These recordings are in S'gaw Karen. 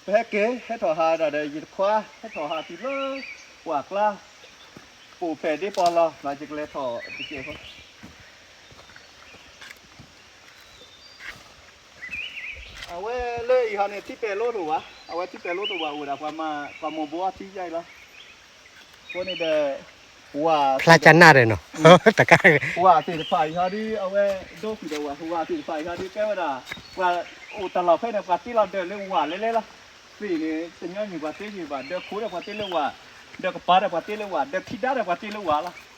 ပဟဲက့ၤ ဟဲထီၣ်ဟးဒၣ်ဒီး ယတခွါ ဟဲထီၣ်ဟးတုၤလၢ ဝၤကျါ ပိာ်ဖဲးဒ့ပီၢ်လီၤ မၤယကလဲၤထီၣ်တကဲးဖိ အဝဲလၢအံၤဟီန့ၣ် ထံပဲာ်လိတအိၣ်ဘၣ်, အဝဲထံပဲာ်လိတအိၣ်ဘၣ် အိၣ်ဒၣ်ပှၤမၤ ပှၤမိၢ်ဘိအထံယါအံၤလီၤ. အဃိန့ၣ်ဒီး ဝၤ ဖျါကနၣ်ဒီးနီၤ တကး ဝၤသ့ၣ်တဖၣ်အံၤဟီဒု အဝဲဒိကွံာ်ဒီးဝၤ ဝၤသ့ၣ်တဖၣ်အံၤဟီဒု ကဲဝဲဒၣ် ပှၤအိၣ်တၢ်လီၢ်ဖဲန့ၣ် ပှၤတ့လီၤဒၢးလၢဝၤလဲၤလဲၤလီၤ. သ့ၣ်န့ၣ် တညီနုၢ်ပှၤတ့ယုာ်ဘၣ် ဒၢးခိၣ်ဒီးပှၤတ့လၢဝၤ, ဒၢးကပၤဒီးပှၤတ့လၢဝၤ, ဒၢးခံဒါဒီးပှၤတ့လၢဝၤလီၤ.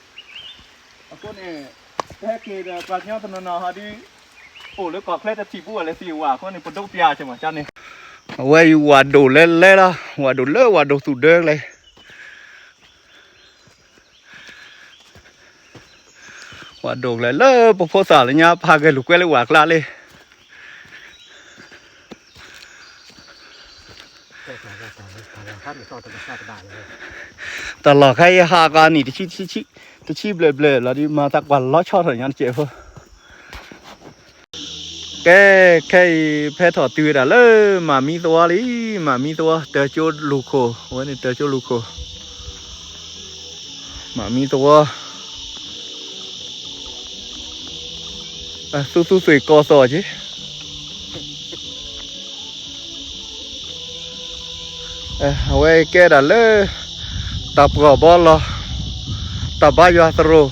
အဃိန့ၣ် ပဟဲက့ၤဒီးပှၤကညီတနီၤနီၤဟီဒု အိၣ်လၢကီၢ်ချၢတထံၣ်ဘူးဝဲလၢသ့ၣ်ဝၤအဃိန့ၣ် ပဒိးပျၢ်ဆၢမးကန့ၣ်, အဝဲအံၤဝၤဒိၣ်လဲၤလဲၤလီၤ, ဝၤဒိၣ်လၢဝၤဒိၣ်သူၣ်ဒၢလဲၤ ဝၤဒိၣ်လဲၤလၢပဖိသၣ်လၢညါ ပဟးဂဲၤလိာ်ကွဲလၢဝၤကျါလံ. တၢ်လီၢ်ခဲအံၤဟးကီးနံၣ်တဆံ တဆံဘျဲၣ်ဘျဲၣ်လီၤဒုး မၤသးကွၢ်လီၤဆီထီၣ်ညါတကဲးဖိ ကဲ ခဲအံၤဖဲထီၣ်တုၤဝဲဒၣ်လၢ မၤမံသဝီလံ, မၤမံသဝီ တၢ်ကၠိလူၢ်ခိၣ်, အဝဲန့ၣ်တၢ်ကၠိလူၢ်ခိၣ်, မၤမံသဝီ, သူသူသွံၣ်ကီၢ်သီၣ်က့ၤ အဝဲကဲဒၣ်လၢ တၢ်ပှီၢ်ဘီလီၤ, တၢ်ဘါယွၤသရိာ်,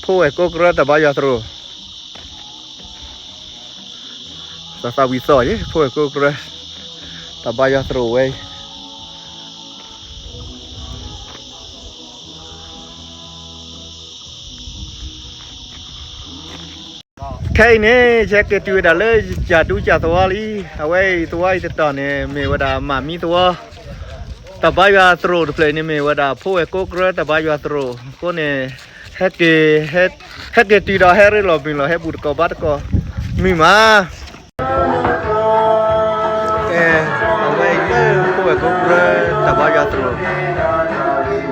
ဖိဝဲၢ်ကိးကရၢတၢ်ဘါယွၤသရိာ်, သးသးဝံၤသီၣ်ယ့ၣ် ဖိဝဲၢ်ကိးကရၢ, တၢ်ဘါယွၤသရိာ်ဝဲအံၤ ခဲအံၤန့ၣ် ယဟဲက့ၤတုၤဝဲဒၣ်လၢ ယကၢ်ဒူကၢ်သဝီလံ, အဝဲအံၤသဝီအံၤတတီၤန့ၣ် မ့ၢ်ဝဲဒၣ်မၤမံသဝီ, တၢ်ဘါယွၤသရိာ်တဖျၢၣ်အံၤန့ၣ် မ့ၢ်ဝဲဒၣ်ဖိဝဲၢ်ကိးကရၢတၢ်ဘါယွၤသရိာ်, အဃိန့ၣ် ဟဲက့ၤ ဟဲက့ၤတုၤဒီးဟဲရ့လိာ်မုာ်လီၤ ဟဲဘူးတကိးဘါတကိး, မုာ်မး ကဲ အဝဲအံၤလၢဖိဝဲၢ်ကိးကရၢ တၢ်ဘါယွၤသရိာ် ဖဲန့ၣ်လံ တဆံသၢ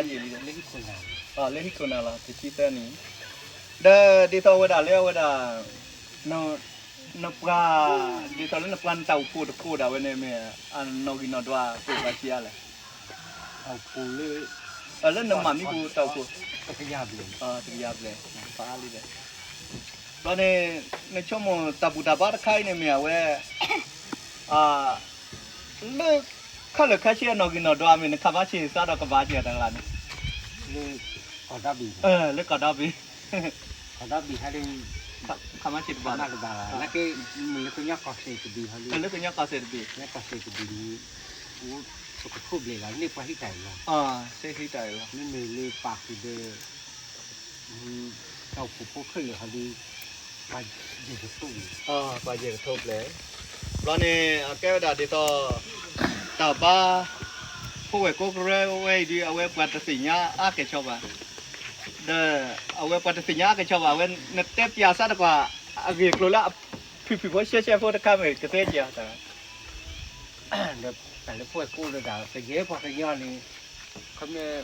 နံၣ်, တဆံသၢနံၣ်ဒီးဖးယံာ်လံ, လၢဟံၣ်ခိၣ်နၢ်လီၤ တဆံသၢနံၣ်, ဒီးဒ်သိးဝဲဒၣ်လၢအဝဲဒၣ် နပှၤ ဒ်သိးလၢနပှၤနတၢ်အိၣ်ဖှိၣ်တဖှိၣ်ဒၣ်ဝဲန့ၣ်မ့ၢ် အနီၣ်ဂံၢ်နီၣ်ဒွးကအိၣ်ဘၣ်ဆံးအါလဲၣ်, လၢနမၤမံပူၤတၢ်အိၣ်ဖှိၣ် တကယၤဘျဲၣ်, တကယၤဘျဲၣ်, ဘျီန့ၣ် နဆိကမိၣ်တၢ်ဘူၣ်တၢ်ဘါတခါအံၤန့ၣ်မ့ၢ်အဝဲ လၢ ခဲလၢာ်ခဲဆ့အနီၣ်ဂံၢ်နီၣ်ဒွးမ့ၢ် နခးဘါဆံးစးဒီးကဘၣ်က့ၤတဂၤန့ၣ်, လၢကီၢ်ဒီဘ့ၣ်, လၢကီၢ်ဒီဘ့ၣ်, ကီၢ်ဒီဘ့ၣ်ဟဲလၢ ခးဘါဆံးတဘၣ်, လၢကညီကီၢ်စဲၣ်တဘ့ၣ်, လၢကညီကီၢ်စဲၣ်တဘ့ၣ်, ကီၢ်စဲၣ်တဘ့ၣ်န့ၣ် ပကထိဘျဲၣ်လီၤ န့ၢ်ပှၤဟံးတၢ်အံၤလီၤ, မ့မ့ၢ်လၢပာ်ဃုာ်ဒီး တၢ်အိၣ်ဖှိၣ်ဖိခဲလၢာ်ဟီဒုး ပှၤယဲၢ်ကထိဘျဲၣ်, ပှၤယဲၢ်ကထိဘျဲၣ်, ဘျီန့ၣ် အကဲဝဲဒၣ်ဒ်သိး တၢ်ဘါ ဖိဝဲၢ်ကိးကရၢဝဲအံၤဒုး အဝဲပှၤတသ့ၣ်ညါအါကဲၣ်ဆိးဘၣ်, ဒီးအဝဲပှၤတသ့ၣ်ညါအါကဲၣ်ဆိးဘၣ် အဝဲနတဲပျးစးတကွၢ် အဂ့ၢ်အကျိၤလၢ ဖုၣ်ဖုၣ်ဖိရှဲရှဲဖိတခါမ့ၢ်ကသ့က့ၤအီၤတၢ် ဒီးတၢ်လၢဖိဝဲၢ်ကိးလၢဒၣ် ကယဲၢ်ပှၤကညီန့ၣ် ခီမ့ၢ်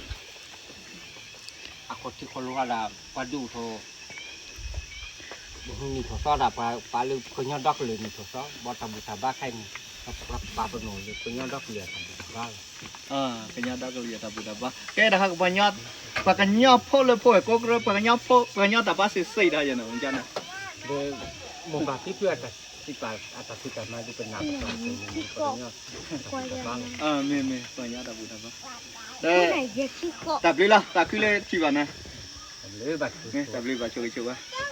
အခိၣ်ထံးခိၣ်လိၤဒၣ် ပှၤဒုးအိၣ်ထီၣ် နံၣ်ထီၣ်သီဒၣ် ပှၤပာ်လၢကညီဒီကလုာ်နံၣ်ထီၣ်သီ ဘၣ်တၢ်ဘူၣ်တၢ်ဘါခဲအံၤန့ၣ် ပှၤပာ်ပနီၣ်လၢကညီဒီကလုာ်အတၢ်ဘူၣ်တၢ်ဘါလီၤ. ကညီဒီကလုာ်အတၢ်ဘူၣ်တၢ်ဘါ ကဲဒၣ်ဟးကပှၤကညီ ပှၤကညီဖိလၢဖိဝဲၢ်ကိးကရၢ ပှၤကညီဖိ ပှၤကညီတၢ်ဘါစ့ၢ်စ့ၢ်ဒၣ်ယဲၢ်န့ၣ် မ့ၢ်ကန့ၣ် ဒီး မိၢ်ပၢ်ဖံဖုအတၢ်စံးပာ် အတၢ်ဖံးတၢ်မၤဒုးပနၢ်ပၢၢ်စ့ၢ်န့ၣ် ပှၤကညီ မ့ၢ်မ့ၢ်ပှၤကညီတၢ်ဘူၣ်တၢ်ဘါ တၢ်ဘျုးလီၤ တၢ်ခုလၢထံၣ်ဘၣ်နၤ တၢ်ဘျုးဘၣ်ဆိၣ်ဂ့ၤဆိၣ်ဝါ